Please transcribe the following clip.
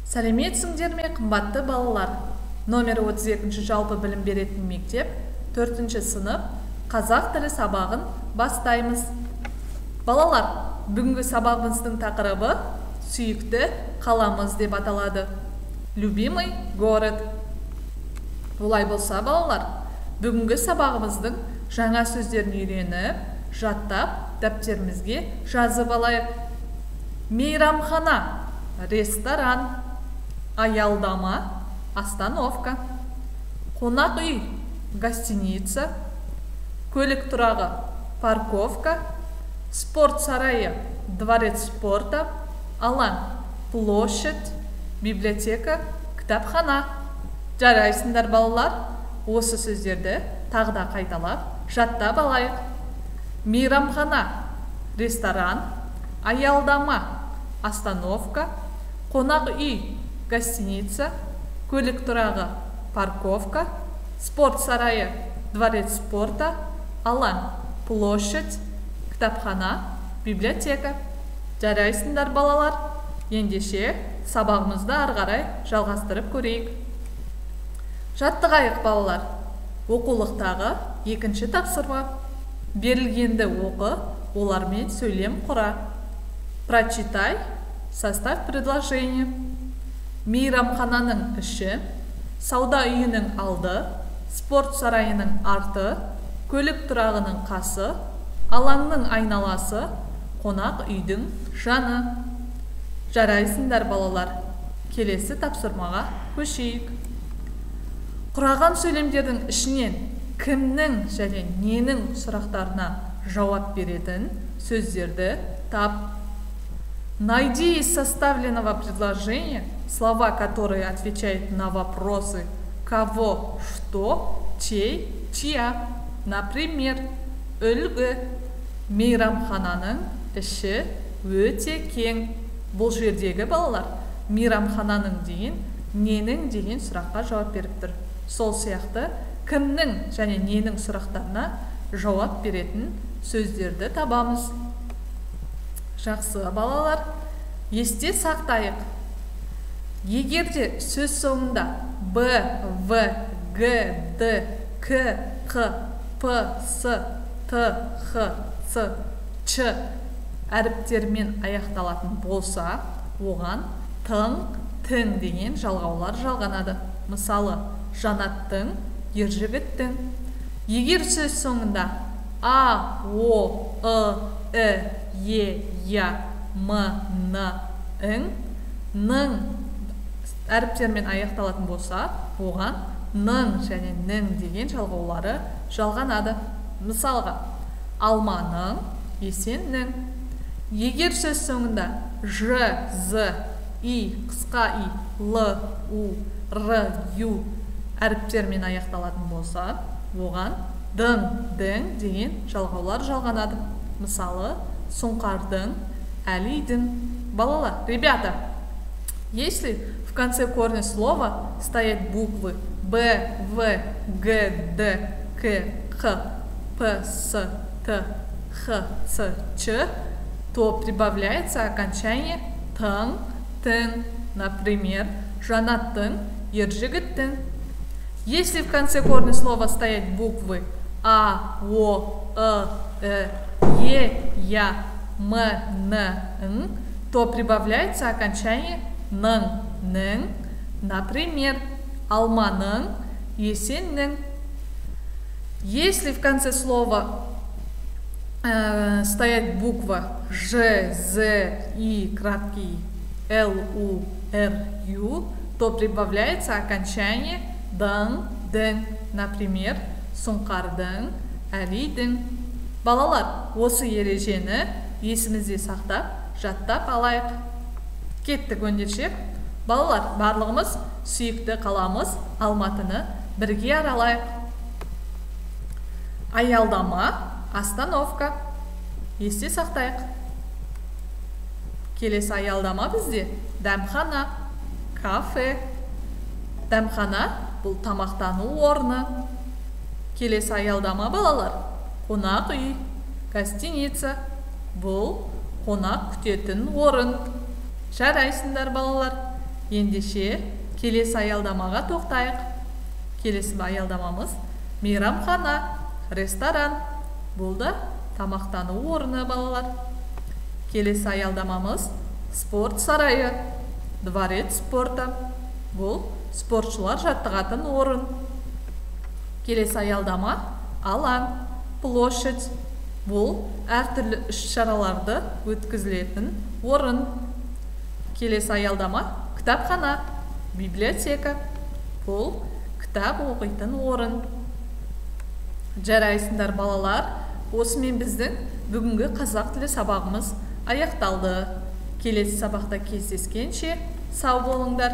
Сәлеметсіңдер ме, қымбатты балалар? Номер 32 жалпы білім беретін мектеп, 4 сынып, қазақ тілі сабағын бастаймыз. Балалар, бүгінгі сабағымыздың тақырыбы сүйікті қаламыз деп аталады. Любимый город. Олай болса, балалар, бүгінгі сабағымыздың жаңа сөздерін үйреніп, жаттап, дәптерімізге жазып алайық. Мейрамхана, ресторан, аялдама, остановка, қонақ үй, гостиница, көлік тұрағы, парковка, спорт сарайы, дворец спорта, алаң, площадь, библиотека, кітапхана. Жарайсыңдар, балалар, осы сөздерді тағы да қайталап, жаттап алайық. Мейрамхана, ресторан, аялдама, остановка, қонақ үй, гостиница, көлік тұрағы, парковка, спорт сарайы, дворец спорта, алаң, площадь, кітапхана, библиотека. Жарайсыңдар, балалар. Ендеше сабағымызды ары қарай жалғастырып көрейік. Жаттығайық, балалар. Оқулықтағы екінші тапсырма. Берілгенді оқы, олармен сөйлем құра. Прочитай, составь предложение. Мейрамхананың іші, сауда үйінің алды, спорт сарайының арты, көлік тұрағының қасы, алаңның айналасы, қонақ үйдің жаны. Жарайсыңдар, балалар. Келесі тапсырмаға көшейік. Құраған сөйлемдердің ішінен кімнің және ненің сұрақтарына жауап беретін сөздерді тап. Найди из составленного предложения слова, которые отвечают на вопросы кого, что, чей, чья. Например, үлгі: мейрамхананың іші өте кең. Бұл жердегі, балалар, мейрамхананың деген ненің деген сұраққа жауап беріп тұр. Сол сияқты кімнің және ненің сұрақтарына жауап беретін сөздерді табамыз. Жақсы, балалар, есте сақтайық. Егер де сөз соңында Б, В, Г, Д, К, Қ, П, С, Т, Х, Ц, Ч әріптермен аяқталатын болса, оған тың, тің деген жалғаулар жалғанады. Мысалы, Жанаттың, Ержігіттің. Егер сөз соңында А, О, Ы, І, Е, Я, М, Н, Ң, Ның әріптермен аяқталатын болса, оған ның және нің деген жалғаулары жалғанады. Мысалға, алманың, Есеннің. Егер сөз соңында Ж, З, И, қысқа И, Л, У, Р, Ю әріптермен аяқталатын болса, оған дың, дің деген жалғаулар жалғанады. Мысалы, Сұңқардың, Әлидің. Балалар, ребята, если в конце корня слова стоят буквы Б, В, Г, Д, К, Қ, П, С, Т, Х, Ц, Ч, то прибавляется окончание тың, тің. Например, Жанаттың, Ержігіттің. Если в конце корня слова стоят буквы А, О, Ы, І, Е, Я, М, Н, Ң, то прибавляется окончание ның, нің. Например, алманың, Есеннің. Если в конце слова стоят буква Ж, З, И, краткий, Л, У, Р, Ю, то прибавляется окончание дың, дің. Например, Сұңқардың, Әлидің. Балалар, осы ережені есімізде сақтап, жаттап алайық. Кеттік ендеше. Балалар, барлығымыз сүйікті қаламыз Алматыны бірге аралайық. Аялдама, остановка. Есте сақтайық. Келесі аялдама бізде дәмхана, кафе. Дәмхана бұл тамақтану орны. Келесі аялдама, балалар, қонақ үй, гостиница. Бұл қонақ күтетін орын. Жарайсыңдар, балалар. Ендеше келесі аялдамаға тоқтайық. Келесі аялдамамыз мейрамхана, ресторан. Бұл да тамақтану орны, балалар. Келесі аялдамамыз спорт сарайы, дворец спорта. Бұл спортшылар жаттығатын орын. Келесі аялдама алаң, площадь. Бұл әртүрлі іс-шараларды өткізілетін орын. Келесі аялдама кітапхана, библиотека. Бұл кітап оқитын орын. Жарайсыңдар, балалар. Осымен біздің бүгінгі қазақ тілі сабағымыз аяқталды. Келесі сабақта кездескенше сау болыңдар.